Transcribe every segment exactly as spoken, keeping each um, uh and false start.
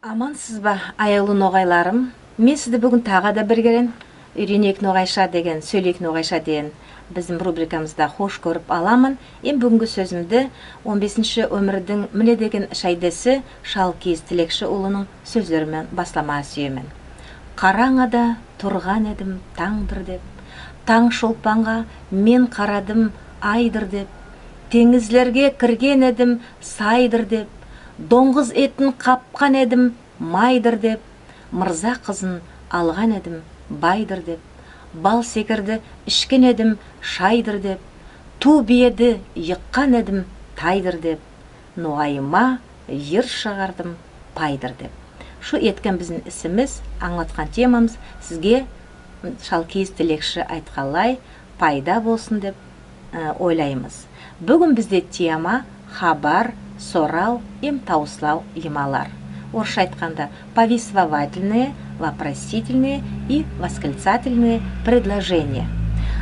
Амансызба, аявлы ногайларым? Мен сизди буьгуьн тагы да бир керен «Уьйренейик ногайша» деген, «Соьйлейик ногайша» деген бизим рубрикамызда хош коьрип аламан. Эм буьгуьнги соьзимди он бесинши оьмирдинъ мине деген шаириси Шал-Кийиз Тилекши улынынъ соьзлери мен басламага суьемен. Каранъада турган эдим танъдыр деп, танъ шолпанга мен карадым айдыр деп, тенъизлерге кирген эдим сайдыр деп, донъыз этин капкан эдим майдыр деп, мырза кызын алган эдим байдыр деп, бал секерди ишкен эдим шайдыр деп, ту биеди йыккан эдим тайдыр деп, ногайыма йыр шыгардым пайдыр деп. Шу эткен бизим исимиз, анълаткан темамыз сизге Шал-Кийиз Тилекши айтканлай пайда болсын деп, аь, ойлаймыз. Буьгуьн бизде тема хабар, сорав эм тавыслав йыймалар. Орысша айтканда, повествовательные, вопросительные и восклицательные предложения.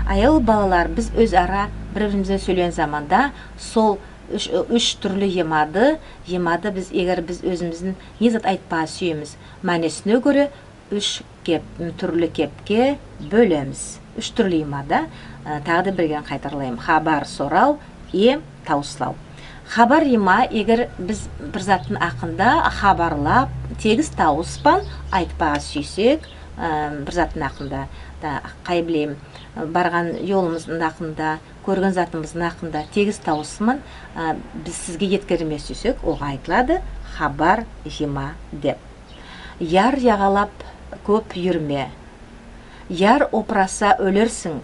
Аявлы балалар, биз оьз ара бир-биримиз бен соьйлеген заманда сол уьш, уьш туьрли йыймады, йыймады биз, эгер биз оьзимиздинъ не зат айтпага суьемиз, маьнесине коьре уьш кеп, туьрли кепке боьлемиз. Уьш туьрли йыймада, аь, тагы да бир керен кайтаралайым. Хабар, сорав эм тавыслав. Хабар йыйма, эгер биз бир заттынъ акында хабарлап, тегис тавыс пан айтпага суьйсек, аь, бир заттынъ акында, да, кай билейим, барган йолымыздынъ акында, коьрген затымыздынъ акында тегис тавыс пан, аь, биз сизге еткермеге суьйсек, ога айтылады хабар йыйма деп. Яр ягалап коьп юрме. Яр опыраса оьлерсинъ,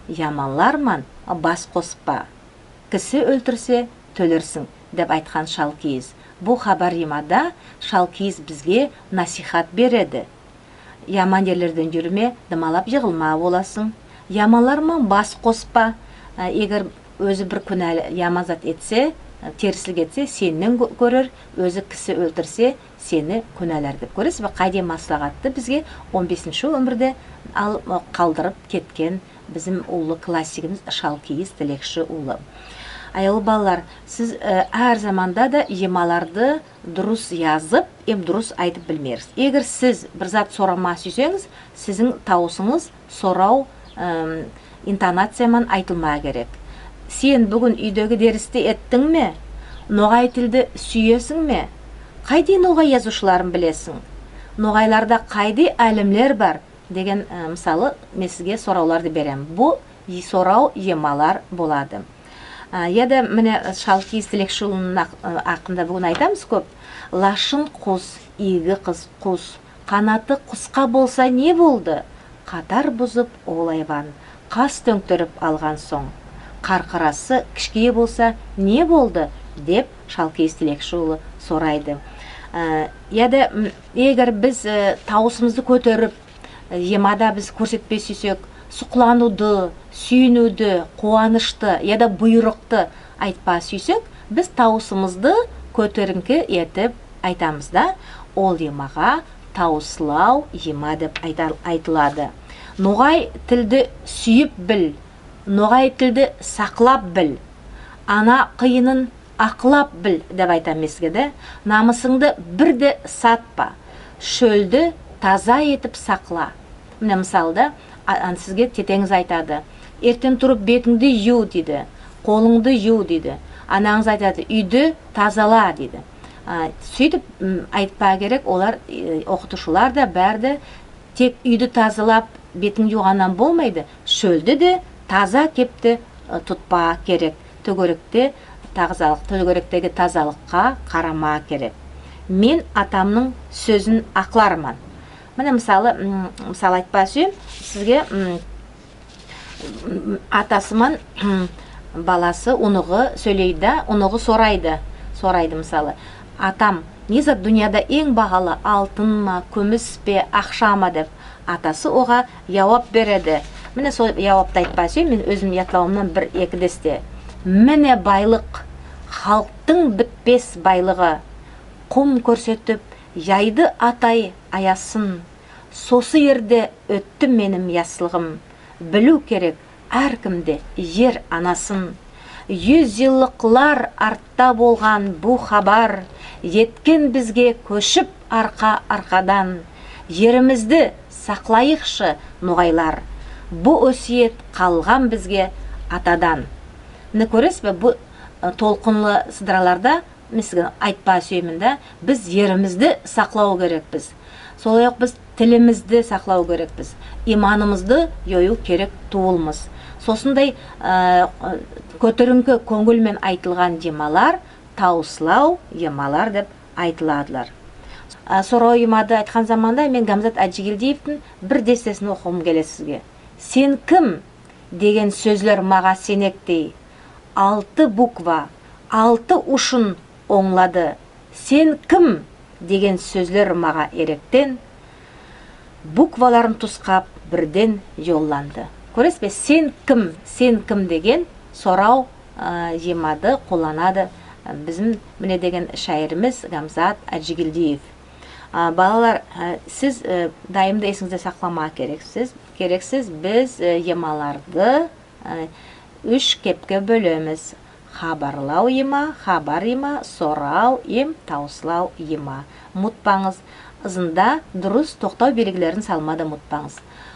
яманлар ман бас коспа. Киси оьлтирсе, тоьлерсинъ, деп айткан Шал-Кийиз. Бу хабар йыймада Шал-Кийиз бизге насихат береди. Яман ерлерден юрме, домалап йыгылма боласынъ. Яманлар ман бас коспа. Аь, эгер оьзи бир куьнали, яман зат этсе, аь, терислик этсе, сеннен коь-, коьрер, оьзи киси оьлтирсе, сени куьналар деп. Коьресизбе, кайдай маслагатты бизге он бесинши оьмирде ал, аь, калдырып кеткен бизим уллы классигимиз Шал-Кийиз Тилекши улы. Аявлы балалар, сиз, аь, аьр заманда да йыймаларды дурыс язып эм дурыс айтып билмеге керексиз. Эгер сиз бир зат сорамага суьйсенъиз, сиздинъ тавысынъыз сорав, аь, интонация ман айтылмага керек. Сен буьгуьн уьйдеги деристи эттинъме? Ногай тилди суьесинъме? Кайдай ногай язувшыларын билесинъ? Ногайларда кайдай алимлер бар? Деген, аь, мысалы, мен сизге соравларды беремен. Бу йы-, сорав йыймалар болады. Аь, я да мине Шал-Кийиз Тилекши улынынъ ак-, аь, акында буьгуьн айтамыз коьп. Лашын кус, ийги кыз кус. Канаты кыска болса не болды? Катар бузып ол айван, кас тоьнъкерип алган сонъ. Каркырасы кишкей болса не болды? Деп Шал-Кийиз Тилекши улы сорайды. Аь, я да, м, эгер биз, аь, тавысымызды коьтерип, йыймада биз коьрсетпеге суьйсек сукланувды, суьйинуьвди, куванышты я да буйрыкты айтпага суьйсек, биз тавысымызды коьтеринъки этип айтамыз да, ол йыймага тавыслав йыйма деп айта-, айтылады. Ногай тилди суьйип бил, ногай тилди саклап бил. Ана кыйынын аклап бил деп айтаман мен сизге де. Намысынъды бир де сатпа. Шоьлди таза этип сакла. Мине, мысалда, а, ан-, сизге тетенъиз айтады: «Эртен турып бетинъди юв», — дейди, «колынъды юв», — дейди. Ананъыз айтады: «Уьйди тазала», — дейди. А, суьйтип, м, айтпага керек, олар, э, окытувшылар да, баьри де тек уьйди тазалап, бетинъ ювганнан болмайды, шоьлди де таза кепте, э, тутпага керек. Тоьгеректе тазалык, тоьгеректеги тазалыкка карамага керек. Мен атамнынъ соьзин акларман. Мине, мысалы, м, мысал айтпага суьемен сизге, м, атасы ман, м, баласы, уныгы соьйлейди да, уныгы сорайды, сорайды, мысалы: «Атам, не зат дуныяда энъ баалы, алтын ма, куьмис пе, акша ма?» — деп. Атасы ога явап береди. Мине, сол явапты айтпага суьемен мен оьзим ятлавымнан бир-эки десте. «Мине байлык, халктынъ битпес байлыгы. Кум коьрсетип яйды атай аясын. Сосы ерде оьтти меним яслыгым. Билуьв керек аьр ким де ер анасын. Юзйыллыклар артта болган бу хабар еткен бизге коьшип арка-аркадан. Еримизди саклайыкшы, ногайлар. Бу осиет калган бизге атадан. Мине, коьресизбе, бу, э, толкынлы сыдыраларда мен сизге айтпага суьемен да, биз еримизди саклав керекпиз. Солай ок биз тилимизди саклав керекпиз. Иманымызды йоюв керек тувылмыз. Сосындай, э, коьтеринъки коьнъил мен айтылган йыймалар тавыслав йыймалар деп айтыладылар. А, сорав йыймады айткан заманда мен Гамзат Аджигельдиевтинъ бир дестесин окыгым келеди сизге. «Сен ким?» деген соьзлер мага сенектей. Алты буква, алты ушын онълады. «Сен ким?» деген соьзлер мага эректен. Букваларын тускап, бирден йолланды. Коьресизбе, «Сен ким? Сен ким?» деген сорав, а, йыймады кулланады, а, бизим мине деген шаиримиз Гамзат Аджигельдиев. А, балалар, а, сиз, э, дайым да эсинъизде сакламага керексиз. Керексиз, биз, э, йыймаларды, э, уьш кепке боьлемиз. Хабарлав йыйма, хабар йыйма, сорав эм тавыслав йыйма. Мутпанъыз, ызында дурыс токтав белгилерин салмага да мутпанъыз.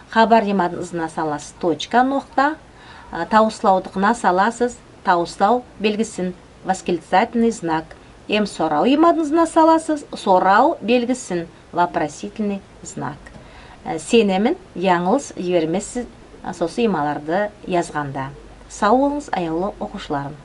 Хабар йыймадынъ ызына саласыз точка, нокта, а, тавыславдыкына саласыз тавыслав белгисин, восклицательный знак. Эм сорав йыймадынъ ызына саласыз сорав белгисин, вопросительный знак. Э, сенемен, янъылыс йибермессиз, а, сосы йыймаларды язганда. Сав болынъыз, аявлы окувшыларым.